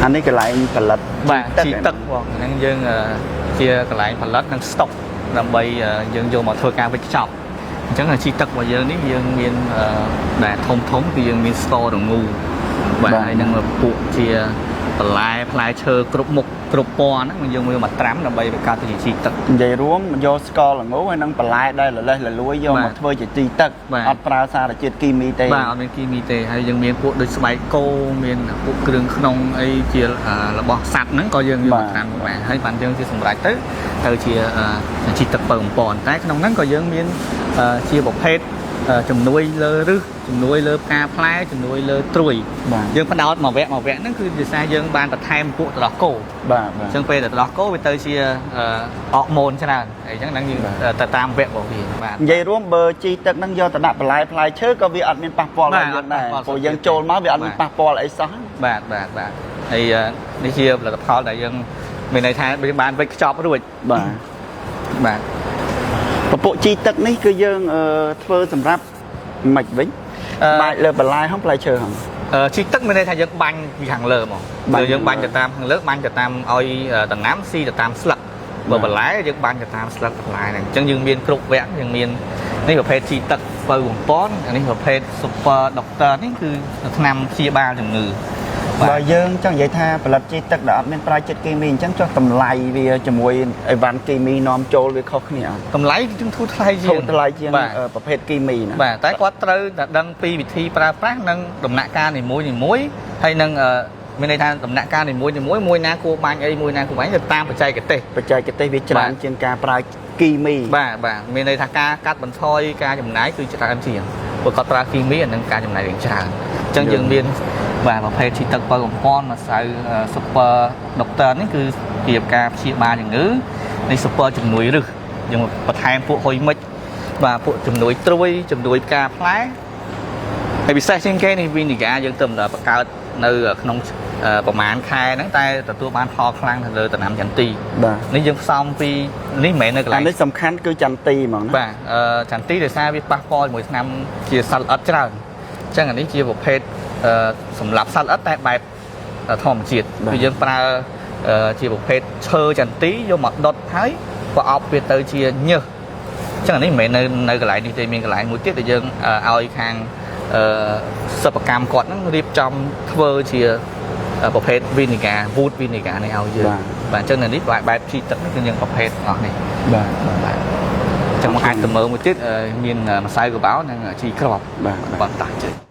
អានេះកន្លែងផលិត បាទជីទឹកបងហ្នឹងយើងជាកន្លែងផលិតនិងស្តុកដើម្បីយើងយកមកធ្វើការវេចខ្ចប់អញ្ចឹងជីទឹករបស់យើងនេះយើងមានដែលធំធំគឺយើងមានស្កររងូបាទហើយនឹងពួកជាបន្លែផ្លែឈើគ្រប់មុខគ្រប់ពណ៌ហ្នឹងយើងយកមកត្រាំដើម្បីបង្កើតទៅជាជីទឹក និយាយរួមយកស្ករល្ងហើយនិងបន្លែដែលលលេះលលួយយកមកធ្វើជាជីទឹកអត់ប្រើសារជាតិគីមីទេ បាទអត់មានគីមីទេហើយយើងមានពួកដូចស្បែកគោមានពួកគ្រឿងក្នុងអីជារបស់សត្វហ្នឹងក៏យើងយកមកត្រាំបាទហើយបានយើងជាសម្រេចទៅទៅជាជីទឹកពៅបំពន់តែក្នុងហ្នឹងក៏យើងមានជាប្រភេទជំនួយលើរឹសជំនួយលើផ្កាផ្លែជំនួយលើត្រួយ បាទ យើងផ្ដោតមួយវគ្គមួយវគ្គហ្នឹងគឺដោយសារយើងបានបន្ថែមពួកទឹកដោះគោ បាទបាទ អញ្ចឹងពេលទឹកដោះគោវាទៅជាអរម៉ូនច្រើនអញ្ចឹងហ្នឹងយើងទៅតាមវគ្គរបស់វាបាទ និយាយរួមបើជីទឹកហ្នឹងយកទៅដាក់បន្លែផ្លែឈើក៏វាអត់មានប៉ះពាល់ដល់យើងដែរព្រោះយើងចូលមកវាអត់មានប៉ះពាល់អីសោះ បាទបាទបាទហើយនេះជាផលិតផលដែលយើងមានន័យថាយើងបានវេចខ្ចប់រួច បាទ បាទ ពពួកជីទឹកនេះគឺយើងធ្វើសម្រាប់មិនវិញបាច់លើបន្លែហងផ្លែឈើហង ជីទឹកមានន័យថាយើងបាញ់ពីខាងលើមកយើងបាញ់ទៅតាមខាងលើបាញ់ទៅតាមឲ្យដំណាំស៊ីទៅតាមស្លឹកបើបន្លែយើងបាញ់ទៅតាមស្លឹកបន្លែហ្នឹងអញ្ចឹងយើងមានគ្រប់វគ្គយើងមាននេះប្រភេទជីទឹកពៅបំពន់អានេះប្រភេទ Super Doctor នេះគឺថ្នាំព្យាបាលជំងឺ បើយើងចង់និយាយថាផលិតជីទឹកដែលអត់មានប្រើជាតិគីមីអញ្ចឹងចុះតម្លៃវាជាមួយអីវ៉ាន់គីមីនាំចូលវាខុសគ្នាអត់ តម្លៃគឺធូរថ្លៃជាង ធូរថ្លៃជាងប្រភេទគីមីណា បាទតែគាត់ត្រូវតែដឹងពីវិធីប្រើប្រាស់និងដំណាក់កាលនីមួយនីមួយហើយនឹងមានន័យថាដំណាក់កាលនីមួយនីមួយមួយណាគួរបាញ់អីមួយណាគួរបាញ់ទៅតាមបច្ចេកទេស បច្ចេកទេសវាច្រើនជាងការប្រើគីមី បាទបាទមានន័យថាការកាត់បន្ថយការចំណាយគឺច្រើនជាងព្រោះគាត់ប្រើគីមីអានឹងការចំណាយរៀងច្រើនអញ្ចឹងយើងមានបាទប្រភេទជីទឹកពៅកំប៉ុនម្សៅ Super Doctor នេះគឺជាការព្យាបាលជំងឺនេះ Super ជំនួយរឹសយើងបន្ថែមពួកហ៊ុយមិចបាទពួកជំនួយត្រួយជំនួយផ្កាផ្លែហើយពិសេសជាងគេនេះវីនីហ្គាយើងទៅបង្កើតនៅក្នុងប្រហែលខែហ្នឹងតែទទួលបានផលខ្លាំងទៅលើដំណាំចន្ទី បាទ នេះយើងផ្សំពីនេះមិនមែននៅកន្លែង អានេះសំខាន់គឺចន្ទីហ្មងណា បាទចន្ទីដោយសារវាប៉ះពាល់ជាមួយថ្នាំជាសត្វល្អិតច្រើនអញ្ចឹងអានេះជាប្រភេទសម្រាប់សត្វល្អិតតែបែបធម្មជាតិគឺយើងប្រើជាប្រភេទឈើចន្ទីយកមកដុតហើយប្រអប់វាទៅជាញើសអញ្ចឹងអានេះមិនមែននៅកន្លែងនេះទេមានកន្លែងមួយទៀតដែលយើងឲ្យខាងសិប្បកម្មគាត់ហ្នឹងរៀបចំធ្វើជាប្រភេទវីនីកា wood vinegar នេះឲ្យយើងបាទអញ្ចឹងនៅនេះបែបជីទឹកនេះគឺយើងប្រភេទអស់នេះ បាទ បាទអញ្ចឹងមកអាចទៅមើលមួយទៀតមានម្សៅកបោនិងជីគ្រាប់ បាទ បាទតាជិះ